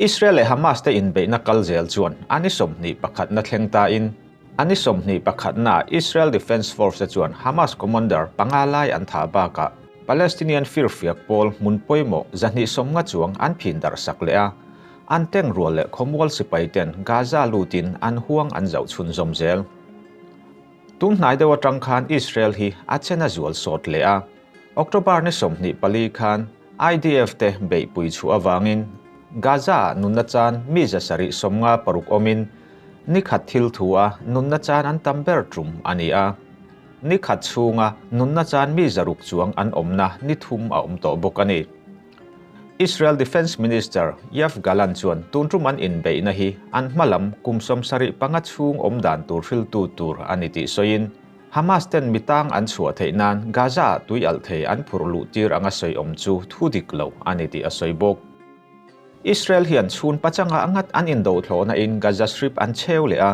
Israel leh Hamas te inbeihna kal zel chuan a ni 21na thleng tain, a ni 21 naah Israel Defense Force te chuan Hamas commander panga lai an thah bakah Palestinian firfiak pawl hmun pawimawh 250 chuang an phin darh sak leh a, an tank rual leh khawmual sipai ten Gaza lutin an huang an zauh chhunzawm zel. Tun hnai deuh atang khan Israel hi a chen a zual sawt leh a, October ni 24 khan IDF te beihpui chhuah avangin Gaza-ah nunna chan mi 756 awmin ni khat thil thu a nunna chan an tam ber tum a ni a. Ni khat chhunga nunna chan mi 600 chuang an awmna ni thum a awm tawh bawk a ni. Israel Defence Minister Yoav Gallant chuan tun tum an inbeihna hi an hmalam kum 75 chhung awm dan tur hriltu tur a ni tih sawiin, Hamas ten mitang an chhuah theih nan Gaza-ah tui alh thei an phurh luh tir anga sawi awm chu thu dik lo a ni tih a sawi bawk. Israel hian chhun pachanga ngat an indohthlawhna in Gaza Strip an cheu leh a,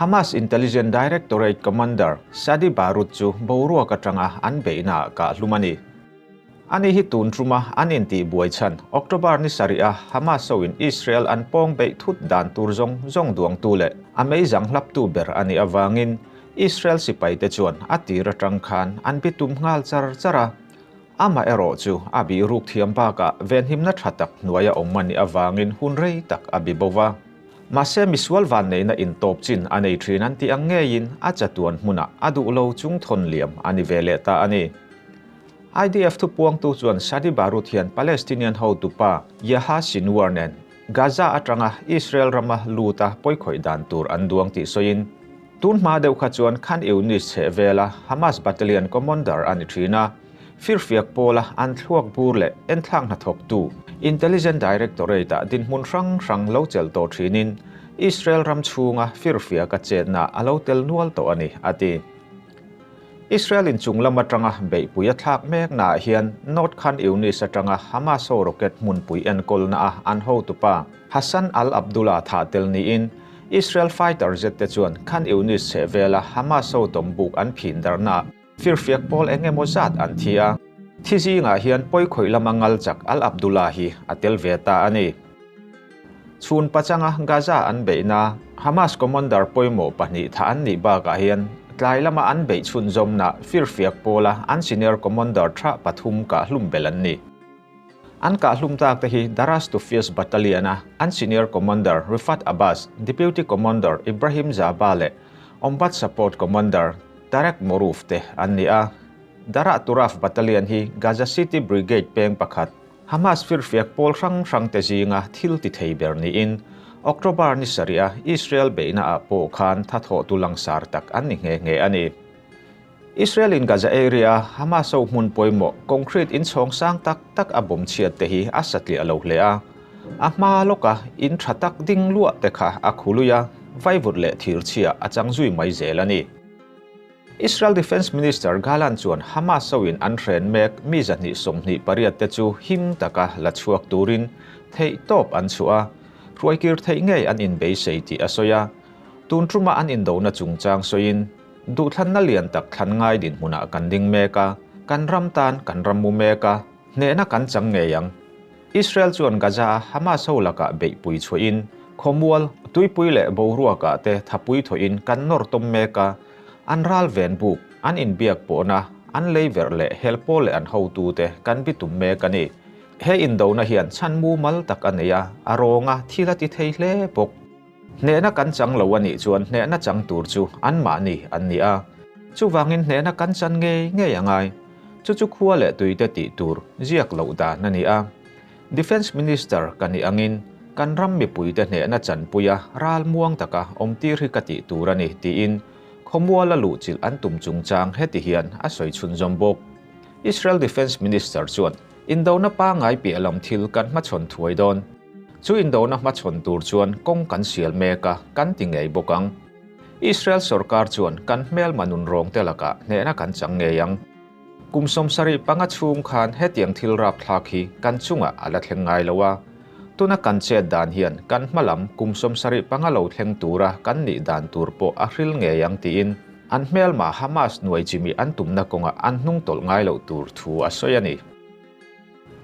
Hamas Intelligence Directorate Commander Sadi Barut chu boruak atanga an beihnaah kah hlum a ni. Ani hi tun tuma an intih buai chhan October ni sarih a Hamas ho in Israel an pawng beih thut dan tur zawng zawng duangtu leh a meizang hlaptu ber a nih avangin Israel sipaite chuan a tir atang khan an bitum nghal char char a. Amaherawh chu a bih ruk thiam bakah venhimna tha tak hnuaia awm a nih avangin hun rei tak a bi bo va. Mahse misual vanneihna intawp chin a nei thin an tih ang ngeiin a chatuan hmunah a duh lo chung thawn liam a ni ve leh ta a ni. IDF thupuangtu chuan Sadi Barut hian Palestinian hotupa Yahya Sinwar nen Gaza atanga Israel rama luta pawikhawih dan tur an duang tih sawiin, tun hma deuh kha chuan Khan Younis chheh vela Hamas battalion commander a ni thin a, firfiak pawla an thluak bur leh enthlak hnathawktu Intelligence Directorate-ah dinhmun hrang hrang lo chelh tawh thinin Israel ram chhunga firfiaka chetna a lo tel nual tawh a ni, a ti. Israel in chung lam atanga beihpui a thlak mek naah hian North Khan Younis atanga Hamas ho rocket hmunpui enkawlna a an hotupa Hassan al-Abdullah thah tel niin Israel fighter jet te chuan Khan Younis chheh vela Hamas ho tawmbuk an phin darhnaah firfiak pawl eng emaw zat an thi a. Thi zingah hian pawikhawih lama ngal chak al-Abdullah hi a tel ve ta a ni. Chhun pachanga Gaza an beihna Hamas commander pawimawh pahnih thah an nih bakah hian tlai lama an beih chhunzawmna firfiak pawla an senior commander tha pathum kah hlum bel an ni. An kah hlum tak te hi Daras Tufias Battalion-a an senior commander Rifat Abbas, deputy commander Ibrahim Zaba leh Ombat support commander Tarek Moruf te an ni a. Darah Turaf Battalion hi Gaza City Brigade peng pakhat, Hamas firfiak pawl hrang hrang te zinga thil ti thei ber niin October ni sarih a Israel beihna ah pawh khan thathawhtu langsar tak an ni nghe nghe a ni. Israel in Gaza area a Hamas ho hmun pawimawh concrete inchhawng sang tak tak a bawm chhiat te hi a satliah lo hle a, a hma lawka in tha tak ding luah te kha a khului a, vaivut leh thirchhia a chang zui mai zel a ni. Israel Defence Minister Gallant chuan Hamas hoin an hren mek mi 228 te chu him taka la chhuak turin theih tawp an chhuah a, hruaikir theih ngei an inbeisei tih a sawi a. Tun tuma an indona chungchang sawiin, Duhthlanna lian tak thlan ngai dinhmunah kan ding mek a, kan ram tan kan ram mu mek a, hnehna kan chang ngei ang. Israel chuan Gaza-a Hamas ho lakah beihpui chhuahin, khawmual, tuipui leh boruakah te thapui thawhin kan nawr tawm mek a, an ral ven buk, an inbiak pawhna, an lei verh leh hel pawl leh an hotute kan bitum mek a ni. He indona hian chhan mumal tak a nei a, a rawnga thil a ti thei hle bawk. Hnehna kan chang lo a nih chuan hnehna chang tur chu anmahni an ni a, chuvangin hnehna kan chan ngei ngei a ngai. Chu chu khua leh tuite tih tur ziak loh dan a ni a. Defence Minister ka nih angin kan ram mipuite hnehna chanpuia ral muang taka awm tir hi ka tih tur a ni tiin khawmuala luhchilh an tum chungchang heti hian a sawi chhunzawm bawk. Israel Defence Minister chuan indona pangngai piah lam thil kan hmachhawn thuai dawn. Chu indona hmachhawn tur chuan kawng kan sial mek a, kan ti ngei bawk ang. Israel sorkar chuan kan hmelma nun rawng te lakah hnehna kan chang ngei ang. Kum 75 chhung khan hetiang thil rapthlak hi kan chungah a la thleng ngai lo a, tuna kan chet dan hian kan hmalam kum 75 lo thleng tura kan nih dan tur pawh a hril ngei ang tiin an hmelma Hamas nuai chimi an tumna kawngah an hnung tawlh ngai loh tur thu a sawi a ni.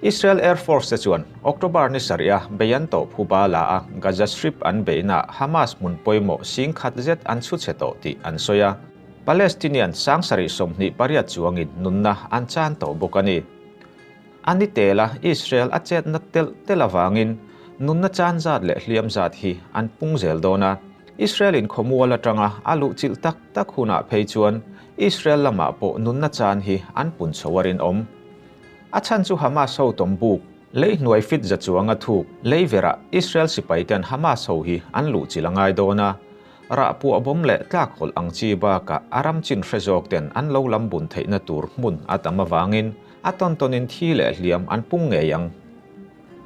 Israel Air Force te chuan October ni sarih a bei an tawh phuba la a Gaza Strip an beihnaah Hamas hmun pawimawh 10,000 zet an chhu chhe tawh tih an sawi a. Palestinian 28,000 chuangin nunna an chan tawh bawk a ni. A ni tel a Israel a chetna telh telh avangin nunna chan zat leh hliam zat hi an pung zel dawn a. Israel in khawmual atanga a luh chilh tak tak hunah phei chuan Israel lamah pawh nunna chan hi an pun chho a rinawm. A chhan chu Hamas ho tawm buk, lei hnuai fit za chuanga thuk, lei verah Israel sipaiten Hamas ho hi an luh chilh a ngai dawn a. Rah puah bawm leh tlak hawlh ang chi bakah a ram chin hre zawk ten an lo lam bun theihna tur hmun a tam avangin a tawn tawnin thi leh hliam an pung ngei ang.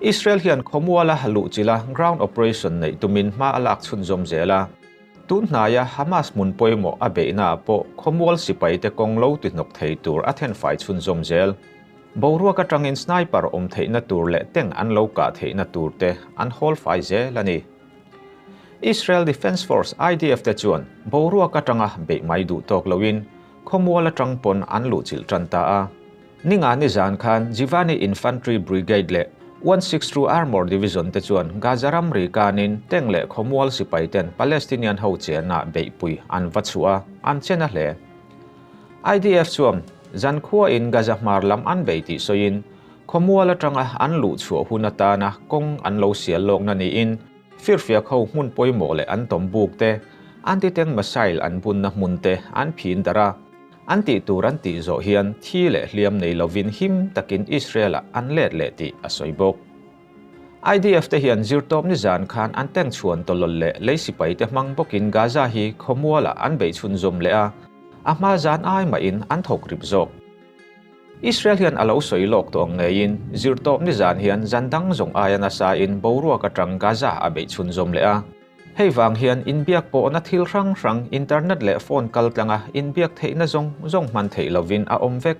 Israel hian khawmuala luh chilha ground operation neih tumin hma a lak chhunzawm zel a. Tun hnaia Hamas hmun pawimawh a beihnaah pawh khawmual sipaite kawng lo ti hnawk thei tur a thenfai chhunzawm zel. Boruak atangin sniper awm theihna tur leh tank an lo kah theihna tur te an hawl fai zel a ni. Israel Defence Force, IDF, te chuan boruak atanga beih mai duh tawk loin khawmual atang pawn an luhchilh tan ta a. Ninga nizan khan Jivani Infantry Brigade leh 162 Armour Division te chuan Gaza ram ri kanin tank leh khawmual sipai ten Palestinian ho chenna beihpui an va chhuah a, an chen a hle. IDF chuan zankhua in Gaza hmar lam an bei tih sawiin khawmual atanga an luh chhuah hun atana kawng an lo sial lawkna niin firfiak ho hmun pawimawh leh an tawm buk te, anti-tank missile an bunna hmun te an phin darh a. An tih tur an tih zawh hian thi leh hliam nei lovin him takin Israel-ah an let leh tih a sawi bawk. IDF te hian zirtawp nizan khan an tank chhuan tawlawl leh lei sipai te hmang bawkin Gaza hi khawmualah an beih chhunzawm leh a, a hma zan ai mahin an thawk rip zawk. Israel hian a lo sawi lawk tawh ang ngeiin zirtawp nizan hian zan dang zawng aia nasain boruak atang Gaza a beih chhunzawm leh a. Hei vang hian inbiak pawhna thil hrang hrang, internet leh phone kal tlanga inbiak theihna zawng zawng hman theih lovin a awm vek.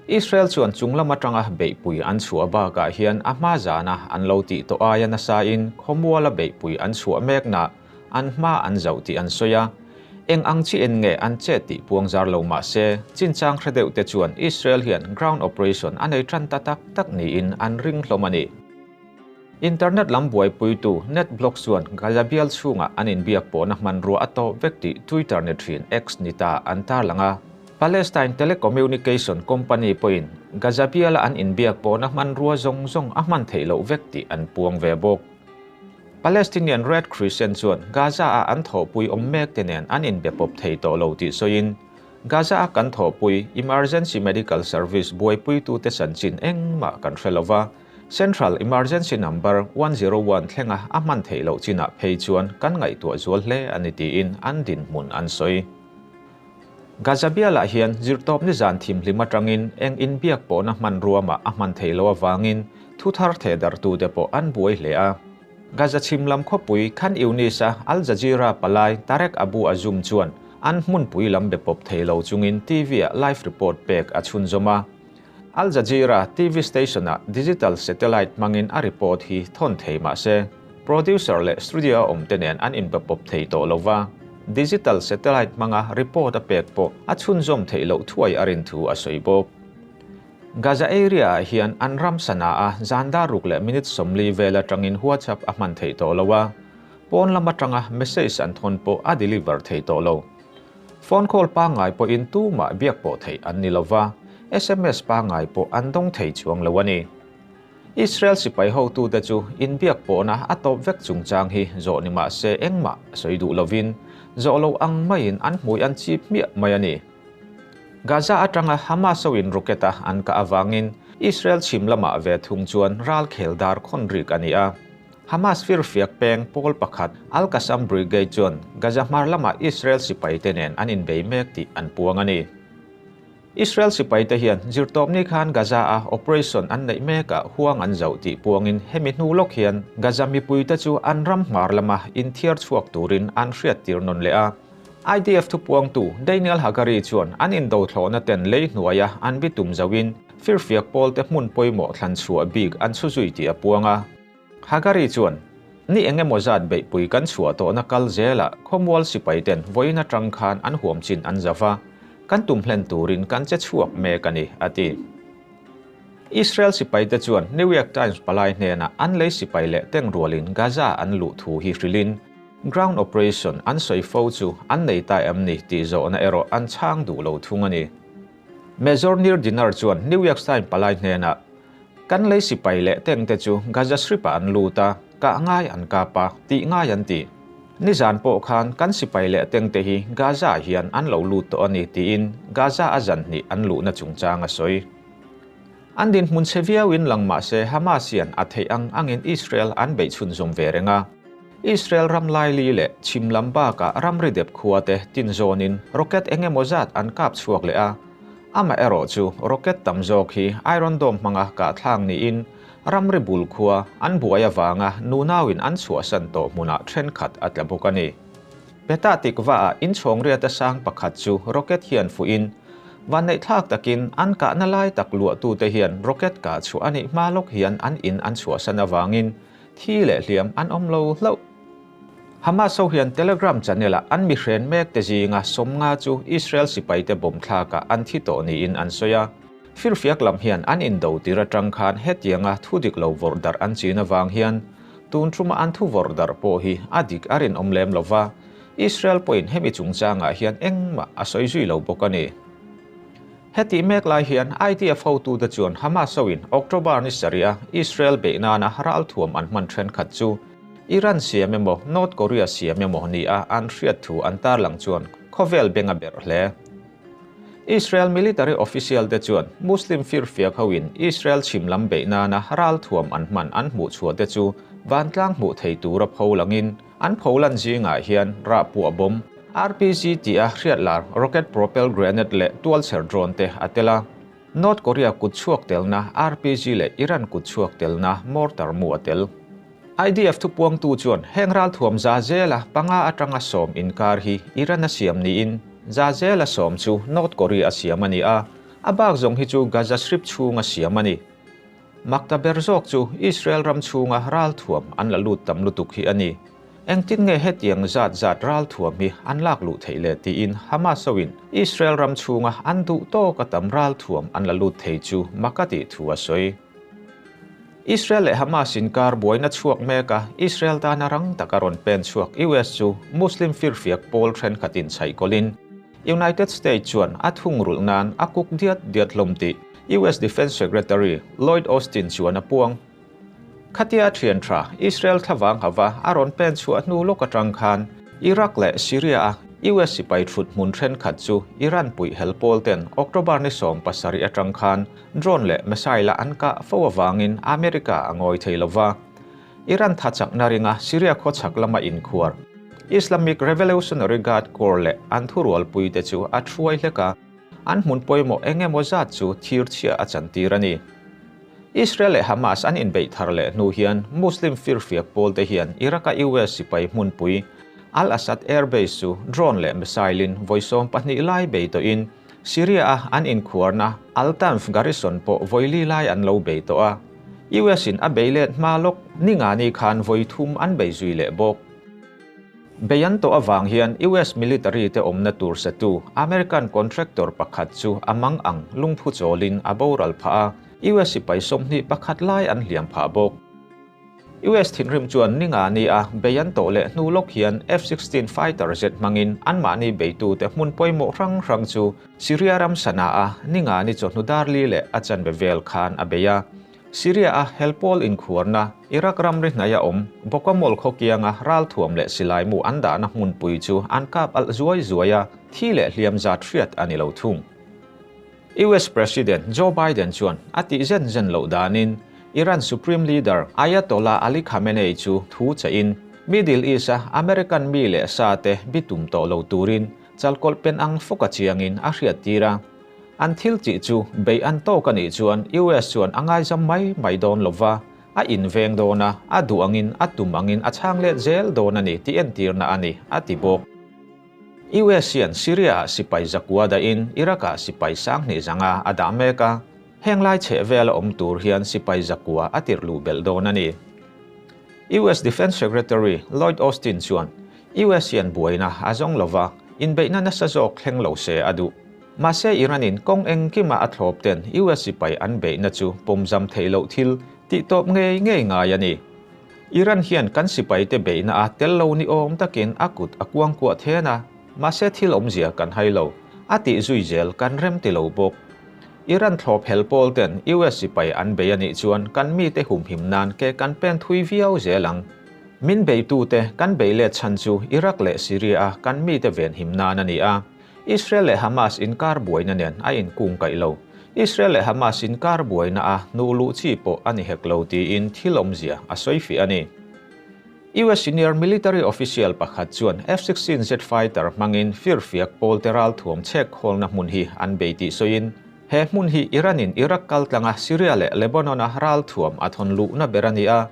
Israel chuan chung lam atanga beihpui an chhuah bakah hian a hma zana an lo tih tawh aia nasain khawmuala beihpui an chhuah mekna an hma an zauh tih an sawi a. Eng ang chi en nge an chet tih puang zar lo mah se, chinchang hre deuh te chuan Israel hian ground operation a nei tan ta tak tak niin an ring hlawm a ni. Internet lam buaipuitu NetBlocks chuan Gaza bial chhungah an inbiak pawhna hmanrua a tawp vek tih Twitter ni thin X ni ta an tarlang a. Palestine telecommunication company pawhin Gaza biala an inbiak pawhna hmanrua zawng zawng a hman theih loh vek tih an puang ve bawk. Palestinian Red Crescent chuan Gaza-a an thawhpui awm mek te nen an inbe pawp thei tawh lo tih sawiin, Gaza-a kan thawhpui emergency medical service buaipuitute chanchin engmah kan hre lova, Central Emergency Number 101 thlenga a hman theih loh chinah phei chuan kan ngaihtuah zual hle a ni tiin an dinhmun an sawi. Gaza bialah hian zirtawp nizan thimhlim atangin eng inbiak pawhna hmanruamah a hman theih loh avangin thu thar thehdarhtute pawh an buai hle a. Gaza chhim lam khawpui Khan Younis-a Al Jazeera palai Tarek Abu Azzoum chuan an hmunpui lam be pawp thei lo chungin TV-ah live report pek a chhunzawm a. Al Jazeera TV station-ah digital satellite hmangin a report hi thawn thei mah se, producer leh studio-a awmte nen an inbe pawp thei tawh lo va, digital satellite hmanga report a pek pawh a chhunzawm theih loh thuai a rin thu a sawi bawk. Gaza area-ah hian an ram sana-a zan dar ruk leh minute 40 vel atangin WhatsApp a hman theih tawh lo a, pawn lam atanga message an thawn pawh a deliver thei tawh lo. Phone call pangngai pawhin tumah biak pawh theih an ni lova, sms pangngai pawh an dawng thei chuang lo a ni. Israel sipai hotute chu inbiak pawhna a tawp vek chungchang hi zawh ni mah se engmah sawi duh lovin, zawh lo ang maiin an hmui an chip hmiah mai a ni. Gaza atanga Hamas hoin rocket a an kah avangin Israel chhim lamah ve thung chuan ral khel dar khawn rik a ni a. Hamas firfiak peng pawl pakhat Al-Qassam Brigade chuan Gaza hmar lamah Israel sipaite nen an inbei mek tih an puang a ni. Israel sipaite hian zirtawpni khan Gaza-a operation an neih mekah huang an zauh tih puangin hemi hnu lawk hian Gaza mipuite chu an ram hmar lama inthiar chhuak turin an hriattir nawn leh a. IDF thupuangtu Daniel Hagari chuan an indothlawhna ten lei hnuaia an bitum zauhin firfiak pawlte hmun pawimawh thlan chhuah bik an chhu zui tih a puang a. Hagari chuan, Ni eng emaw zat beihpui kan chhuah tawhna kal zelah khawmual sipai ten vawiin atang khan an huam chin an zava, kan tum hlen turin kan che chhuak mek a ni, a ti. Israel sipaite chuan New York Times palai hnenah an lei sipai leh tank rualin Gaza an luh thu hi hrilhin ground operation an sawi fo chu an nei ta em ni tih zawhna erawh an chhang duh lo thung a ni. Major Nir Dinar chuan New York Times palai hnenah, Kan lei sipai leh tank te chu Gaza Strip-ah an lut a, kah ngai an kap a, tih ngai an ti. Nizan pawh khan kan sipai leh tank te hi Gaza-ah hian an lo lut tawh a ni tiin Gaza a zan hnih an luhna chungchang a sawi. An dinhmun chhe viauin lang mah se Hamas hian a theih ang angin Israel an beih chhunzawm ve reng a. Israel ram laili leh chhim lam bakah ramri dep khua te tin zawnin rocket eng emaw zat an kap chhuak leh a. Amaherawh chu rocket tam zawk hi Iron Dome hmanga kah thlak niin ramri bul khua an buai avanga nunauin an chhuahsan tawh hmunah thenkhat a tla bawk a ni. Petah Tikva-ah inchhawng riata sang pakhat chu rocket hian fuhin, vanneihthlak takin an kahna lai tak luahtute hian rocket kah chhuah a nih hma lawk hian an in an chhuahsan avangin thi leh hliam an awm lo hlauh. Hamas ho hian Telegram channel-ah an mi hren mek te zinga sawmnga chu Israel sipaite bomb thlakah an thi tawh niin an sawi a. Firfiak lam hian an indo tir atang khan hetianga thu dik lo vawrh darh an chin avang hian tun thuma an thu vawrh darh pawh hi a dik a rinawm lem lo va, Israel pawhin hemi chungchangah hian engmah a sawi zui lo bawk a ni. Hetih mek lai hian IDF hotute chuan Hamas hoin October ni sarih a Israel beih nana ralthuam an hman thenkhat chu Iran siam emaw North Korea siam emaw nia an hriat thu an tarlang chuan khawvel beng a berh hle. Israel military official te chuan Muslim firfiak hoin Israel chhim lam beih nana ralthuam an hman an hmuh chhuah te chu vantlang hmuh thei tura pho langin an pholan zingah hian rah puah bomb, RPG tih a hriat lar rocket propel grenade leh tualchher drone te a tel a. North Korea kut chhuak telna RPG leh Iran kut chhuak telna mortar mu a tel. IDF thupuangtu chuan heng ralthuam za zela panga atanga sawm inkar hi Iran a siam niin za zela sawm chu North Korea a siam a ni a, a bak zawng hi chu Gaza Strip chhunga siam a ni. Makta ber zawk chu Israel ram chhunga ralthuam an la lut tam lutuk hi a ni. Engtin nge hetiang zat zat ralthuam hi an lak luh theih le tiin Hamas hoin Israel ram chhunga an duh tawka tam ralthuam an la lut thei chu mak a tih thu a sawi. Israel leh Hamas inkar buaina chhuak mek a, Israel tana rang taka rawn pen chhuak US chu Muslim firfiak pawl thenkhatin chhaihkawlhin United States chuan a thungrulh nan a kuk diat diat hlawm tih US Defence Secretary Lloyd Austin chuan a puang. Khatia thian tha Israel thlavang hava a rawn pen chhuah hnu lawk atang khan Iraq leh Syria-a US sipai thut hmun thenkhat chu Iran puih hel pawl ten October ni 17 atang khan Drone leh missile-a an kah fo avangin America a ngawi thei lo va. Iran tha chakna ringa Syria khawchhak lama inkhuar Islamic Revolutionary Guard Corps leh an thurualpuite chu a thuai hlek a, an hmun pawimawh eng emaw zat chu thir chhia a chantir a ni. Israel leh Hamas an inbeih thar leh hnu hian Muslim firfiak pawlte hian Iraq-a US sipai hmunpui Al-Asad Air Base chu drone leh missile-in vawi 12 lai bei tawhin Syria-a an inkhuarna Al-Tanf garrison pawh vawi li lai an lo bei tawh a, US-in a bei let hma lawk ni nga ni khan vawi thum an bei zui leh bawk. Bei an tawh avang hian US military te awmna tur satu American contractor pakhat chu a mang ang lungphu chawlin a boral phah a, US sipai 21 lai an hliam phah bawk. US thinrim chuan ni nga ni a bei an tawh leh hnu lawk hian F-16 fighter jet hmangin anmahni beitute hmun pawimawh hrang hrang chu Syria ram Sanaa ni nga ni chawhnu dar li leh a chanve vel khan a bei a. Syria-a helpawl inkhuarna Iraq ramri hnaia awm Bokamol khawkianga ralthuam leh silaimu an dahna hmunpui chu an kap alh zuai zuai a, thi leh hliam zat hriat a ni lo thung. US President Joe Biden chuan a tih zen zen loh danin Iran Supreme Leader Ayatollah Ali Khamenei chu thu chahin Middle East-a American mi leh sa te bitum tawh lo turin chalkawlh pen ang fawk a chiangin a hriattir a. An thil tih chu beih an tawk a nih chuan US chuan a ngaizam mai mai dawn lova, a inveng dawn a, a duh angin a tum angin a chhang let zel dawn a ni tih entirna a ni, a ti bawk. US hian Syria-ah sipai zakua dahin Iraq-ah sipai 2000 zanga a dah mek a, heng lai chheh vela awm tur hian sipai zakua a tirh luh belh dawn a ni. US Defence Secretary Lloyd Austin chuan US hian buaina a zawng lova, inbeihna nasa zawk thleng lo se a duh. Mahse Iran-in kawng engkima a thlawp ten US sipai an beihna chu pawmzam theih loh thil tih tawp ngei ngei ngai a ni. Iran hian kan sipaite beihna a tel lo ni awm takin a kut a kuangkuah then a, mahse thil awmzia kan hai lo. A tih zui zel kan rem ti lo bawk. Iran thlawp hel pawl ten US sipai an bei a nih chuan kan mite humhim nan ke kan pen thui viau zel ang. Min beitute kan bei let chhan chu Iraq leh Syria a kan mite venhim nan a ni a. Israel leh Hamas inkar buaina nen a inkungkaih lo. Israel leh Hamas inkar buaina a hnuh luh chi pawh a ni hek lo tiin thil awmzia a sawi fiah a ni. US senior military official pakhat chuan F-16Z fighter hmangin firfiak pawlte ralthuam chhek khawlna hmun hi an bei tih sawiin, he hmun hi Iran-in Iraq kaltlanga Syria leh Lebanon-a ralthuam a thawn luhna ber a ni a.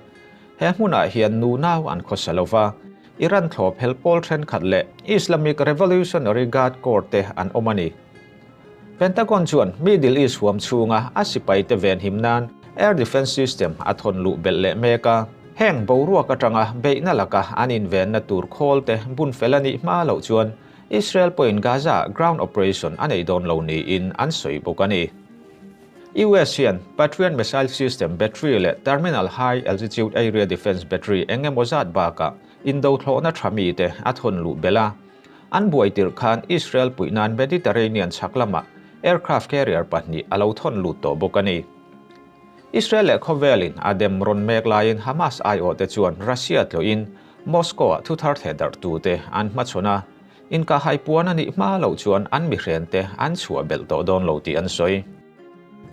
He hmunah hian nunau an khawsa lo va, Iran thlawp hel pawl thenkhat leh Islamic Revolutionary Guard Corps te an awm a ni. Pentagon chuan Middle East huam chhunga a sipaite venhim nan air defence system a thawn luh belh leh mek a. Heng boruak atanga beihna laka an invenna tur khawl te bun fel a nih hma loh chuan Israel pawhin Gaza-ah ground operation a nei dawn lo niin an sawi bawk a ni. US hian Patriot missile system battery leh Terminal High Altitude Area Defense battery eng emaw zat bakah indo thlawhna tha mite a thawn luh belh a. An buai tirh khan Israel puih nan Mediterranean chhak lamah aircraft carrier pahnih a lo thawn lut tawh bawk a ni. Israel leh khawvelin a dem rawn mek laiin Hamas aiawhte chuan Russia tlawhin Moscow-ah thuthar thehdarhtute an hmachhawn a. Inkahhai puan a nih hma loh chuan an mihrente an chhuah belh tawh dawn lo tih an sawi.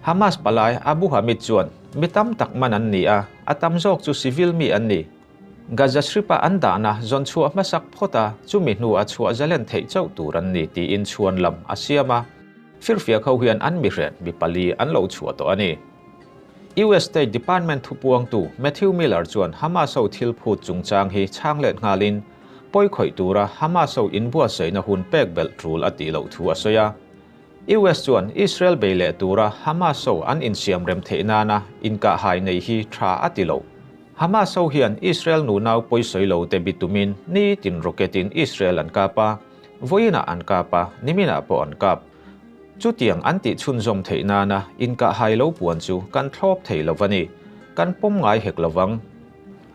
Hamas palai Abu Hamid chuan mi tam tak man an ni a, a tam zawk chu civil mi an ni. Gaza Strip-a an dahna zawn chhuah hmasak phawt a, chumi hnu a chhuah zalen theih chauh tur an ni tiin chhuan lam a siam a. Firfiak ho hian an mihren mi pali an lo chhuah tawh a ni. US State Department thupuangtu Matthew Miller chuan Hamas ho thil phut chungchang hi chhang let nghalin, Pawi khawih tura Hamas ho inbuatsaihna hun pek belh tul a tih loh thu a sawi a. US chuan Israel bei leh tura Hamas ho an insiam rem theih nana inkahhai nei hi tha a ti lo. Hamas ho hian Israel nunau pawi sawi lo te bitumin nitin rocket in Israel an kap a, vawiinah an kap a, niminah pawh an kap. Chutiang an tih chhunzawm theih nana inkahhai lo puan chu kan thlawp thei lo va ni. Kan pawm ngai hek lo vang.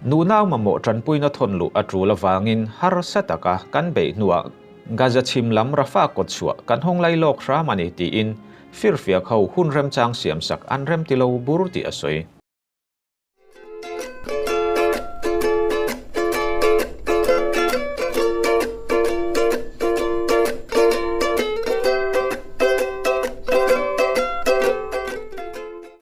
Nunau mamawh tanpuina thawn luh a tul avangin harsa taka kan beih hnuah Gaza chhim lam Rafah kawt chhuah kan hawng lai lawk hram a ni tiin firfiak ho hun remchang siamsak an remti lo bur tih a sawi.